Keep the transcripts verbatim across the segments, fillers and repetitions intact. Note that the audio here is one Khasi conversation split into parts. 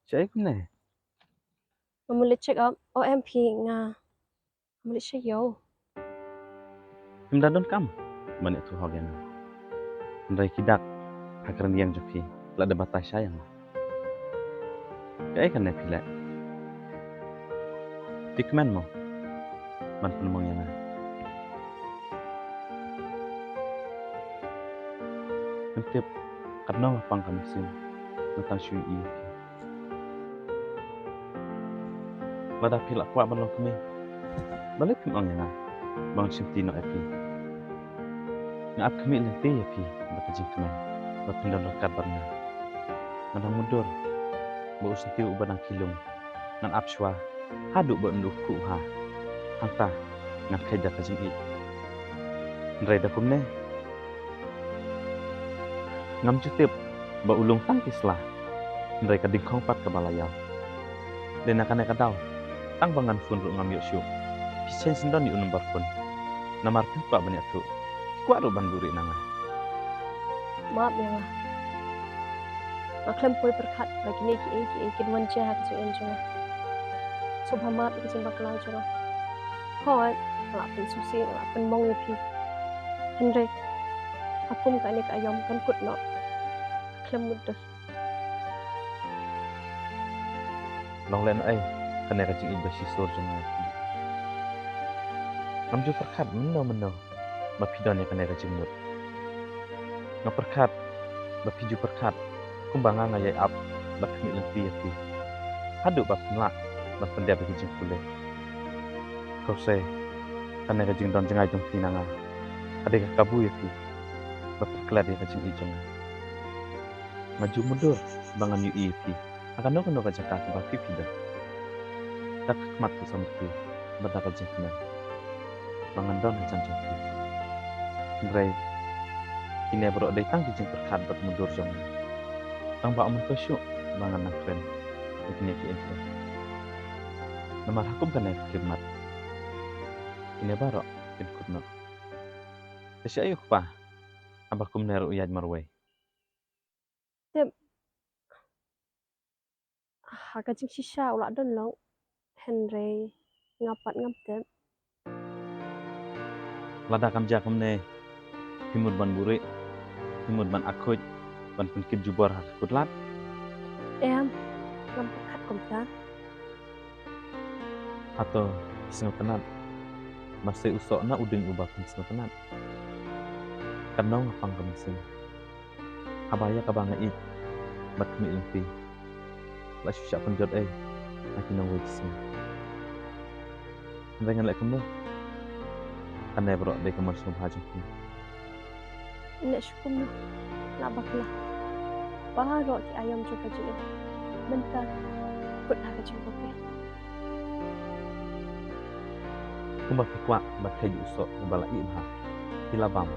Shaei kumne? Nga mut leit check up. O em phi, nga mut leit sha ïew. Phim da donkam ban ïathuh hok ïa nga. Hynrei ki dak ha ka rynïeng jong phi la dep batai sha ïa nga. Kaei kane phi leh? Phi kmen mo ban pynmong ïa nga? Phim tip katno nga pang ka mynsiem, nga tang shu ïohi ïa phi. Lada phi la kwah ban long kmie, balei phim ong ïa nga ba ngan shimti noh ïa phi? Nga ap khmih lynti ïa phi da ka jingkmen ba phin don ryngkat bad nga. Nga dang mutdur ba u syntiew uba dang kylluid ngan ap shuwa haduh ba un ïoh khuh ha. Hangta ngan kheit da ka jingïeit. Hynrei da kumne, ngam ju tip ba u lung tang ki sla, hynrei ka dingkhong pat kaba la ïaw. Dei na kane ka daw, tang ba ngan phone ruh ngam ïoh shuh. Phi sngewsih don ïa u number phone. Namar phim kwah ban ïathuh, phi kwah ruh ban buhrieh na nga. Map ïa nga. Nga khlem poi pyrkhat ba kine kiei kiei kin wan jia ha ka jingim jong nga. Sngewbha map ïa ka jingbakla jong nga. Hooid, nga la pynsngewsih, nga la pynmong ïa phi. Hynrei ha kum kane ka aïom kan kut noh. Nga khlem mutdur. Long lehnohei kane ka jingïeit ba shisur jong nga ïa phi? Ngam ju pyrkhat mynno mynno ba phi don ïa kane ka jingmut. Nga pyrkhat ba phi ju pyrkhat kumba nga nga ïai ap bad khmih lynti ïa phi haduh ba phin lah ban pyndep ïa ka jingpule. Khublei, kane ka jingdon jngai jong phi na nga ka dei ka kabu ïa phi ban pynklet ïa ka jingïeit jong nga. Nga ju mutdur ba ngan ïohi ïa phi ha kano kano ka jaka kaba phi phi don. Da ka khmat ka samrkhie bad da ka jingkmen ba ngan don hajan jong phi. Hynrei kine baroh dei tang ki jingpyrkhat bad mutdur jong nga. Tang ba ym myntoi shuh ba ngan nang kren ïa kine ki ïing ki sem. Namar ha kum kane ka khyllipmat kine baroh kin kut noh. Te shaei u kpa haba kumne ruh u ïaid marwei? Tip. Ha ka jingshisha u la don long, hynrei nga pat ngam tip. Lada kam jia kumne, phi mut ban buhrieh, phi mut ban akhuid, ban pynkit jubor ha ka kut lad? Em, ngam pyrkhat kumta. Hato phi sngewtynnat ba sei u soh na u dieng uba phin sngewtynnat? Katno nga pang ka mynsiem haba ïa kaba nga ïeit bad khmih lynti la shu shah pynjot ei na ki nongwei ki sngi. Hynrei ngan leh kumno? Kane baroh dei ka mon sngewbha jong phi. Ngan leh shuh kumno? La bakla baroh ki aïom jong ka jingim mynta kut ha ka jingpang. Kumba phi kwah ban kheit ïa u soh uba la ïeh bha, phi la bam.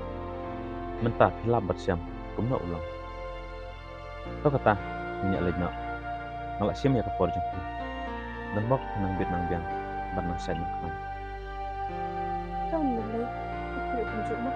Mynta phi lap bad shem kumno u long. To kata, ngin ïa leit noh. Nga la shim ïa ka por jong phi. Don bok nang bit nang biang bad nang shait nang kmen. Tang mynlei, phi kumjuh mo.